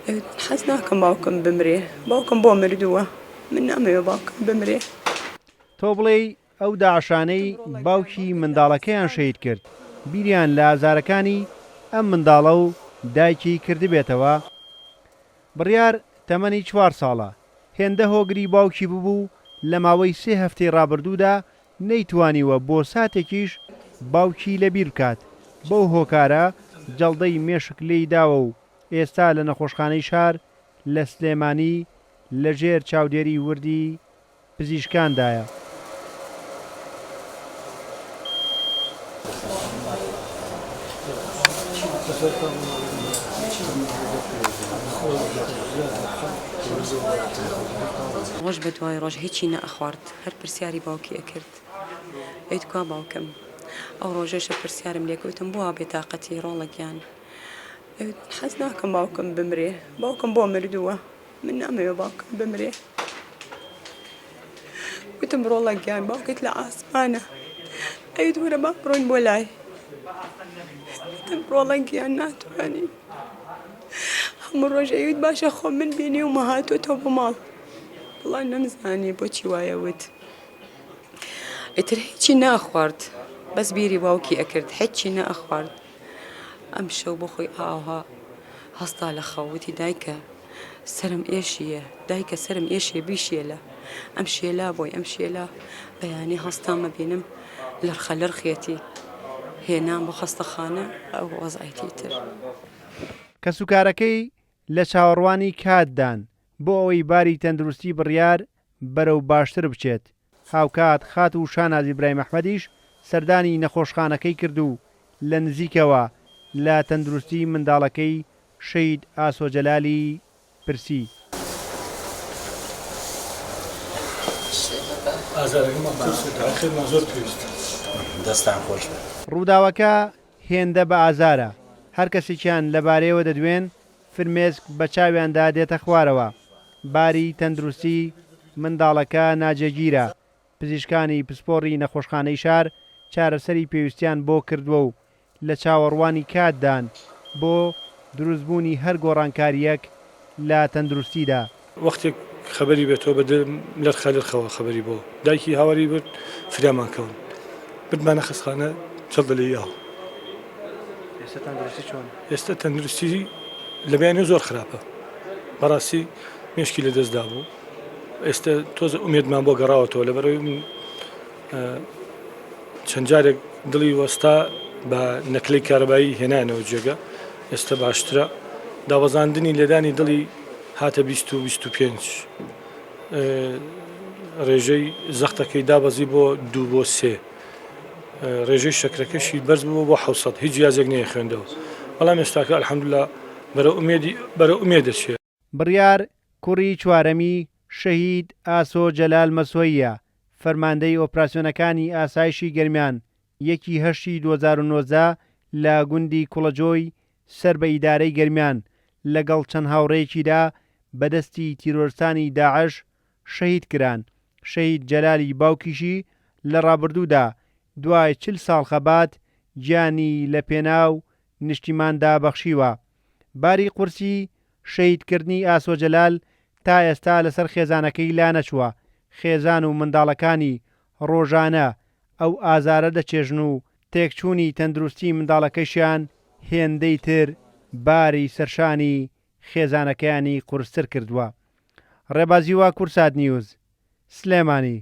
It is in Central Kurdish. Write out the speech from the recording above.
ئەوت من حەز ناکەم باوکم بمرێ باوکم بۆ مردووە من نامەوێ باوکم بمرێ. تۆ بڵێی ئەو داعشانەی باوکی منداڵەکەیان شەهید کرد بیریان لە ئازارەکانی ئەم منداڵە و دایکی کردبێتەوە؟ بڕیار تەمەنی چوار ساڵە، هێندە هۆگری باوکی ببوو لە ماوەی سێ هەفتەی ڕابردوودا نەیتوانیوە بۆ ساتێکیش باوکی لەبیر بکات، بەو هۆکارە جەڵدەی مێشک لێی داوە و ئێستا لە نەخۆشخانەی شار لە سلێمانی لەژێر چاودێری وردی پزیشکاندایە. ڕۆژ بە دوای ڕۆژ هیچی نەئەخوارد هەر پرسیاری باوکی ئەکرد ئەی تکوا باوکم ئەو ڕۆژەشە پرسیارم لێ کرد وتم بۆ وا بێتاقەتی ڕۆڵە گیان ئەی وت من حەز ناکەم باوکم بمرێ باوکم بۆ مردووە من نامەوێ باوکم بمرێ وتم ڕۆڵە گیان باوکت لە ئاسمانە ئەی وت وەرە با بڕۆین بۆ لای وتم ڕۆڵە گیان ناتوانین هەموو ڕۆژ ئەیوت باشە خۆ من بینیومە هاتۆتەوە بۆ ماڵ وەڵا نەمزانی بۆچی وایە وت ئیتر هیچی ناخوارد بەس بیری باوکی ئەکرد هیچی نەئەخوارد ئەم شەو بۆ خۆی ئاوها هەستا لە خەو وتی دایکە سەرم ئێشیە دایکە سەرم ئێشێ بیشێلە ئەم شێلا بۆی ئەم شێلا بەیانی هەستام ئەبینم لرخە لرخێتی هێنام بۆ خەستەخانە ئەو وەزعێتی تر. کەسوکارەکەی لە چاوەڕوانی کاتدان بۆ ئەوەی باری تەندروستی بڕیار بەرەو باشتر بچێت، هاوکات خاتوو شاناز ئیبراهیم ئەحمەدیش سەردانی نەخۆشخانەکەی کرد و لە نزیکەوە لە تەندروستی منداڵەکەی شەهید ئاسۆ جەلالی پرسی. ڕووداوەکە هێندە بە ئازارە، هەر کەسێکیان لەبارەیەوە دەدوێن فرمێسک بە چاویاندا دێتە خوارەوە، باری تەندروستی منداڵەکە ناجێگیرە، پزیشکانی پسپۆڕی نەخۆشخانەی شار چارەسەری پێویستیان بۆ کردووە و لە چاوەڕوانی کاتدان بۆ دروستبوونی هەر گۆڕانکارییەک لە تەندروستیدا. وەختێک خەبەری بێتەوە بە دەم لرخە لرخەوە خەبەری بۆ دایکی هاواری برد فریامان کەون بردمانە خەستخانە چڵدە لێی ئاو. ئێستا تەندروستی چۆنە؟ ئێستا تەندروستی لە بەیانیەوە زۆر خراپە بەڕاستی مێشکی لە دەست دابوو ئێستا تۆزە ئومێدمان بۆ گەڕاوەتەوە لەبەرئەوەی من چەند جارێک دڵی وەستا بە نەکلەی کارەبایی هێنانەوە جێگە ئێستا باشترە دابەزاندنی لێدانی دڵی هاتە 20 و 25 ڕێژەی زەختەکەی دابەزی بۆ دوو بۆ سێ ڕێژەی شەکرەکەشی بەرز بوو بۆ 600 هیچ یازێک نەیە خوێندەوە بەڵام ئێستاکە الحمدلله بەرەو ئومێدی بەرەو ئومێد دەچێت. بڕیار کوڕی چوارەمی شەهید ئاسۆ جەلال مەسۆییە، فەرماندەی ئۆپراسیۆنەکانی ئاسایشی گەرمیان، یەکی هەشتی 2019 لە گوندی کوڵەجۆی سەر بە ئیدارەی گەرمیان لەگەڵ چەند هاوڕێیەکیدا بە دەستی تیرۆرستانی داعش شەهید کران، شەهید جەلالی باوکیشی لە ڕابردوودا دوای 40 ساڵ خەبات گیانی لە پێناو نیشتیماندا بەخشیوە. باری قورسی شەهیدکردنی ئاسۆ جەلال تا ئێستا لەسەر خێزانەکەی لانەچووە، خێزان و منداڵەکانی ڕۆژانە ئەو ئازارە دەچێژن و تێکچوونی تەندروستی منداڵەکەشیان هێندەی تر باری سەرشانی خێزانەکەیانی قورستر کردووە. ڕێباز هیوا، کوردسات نیوز، سلێمانی.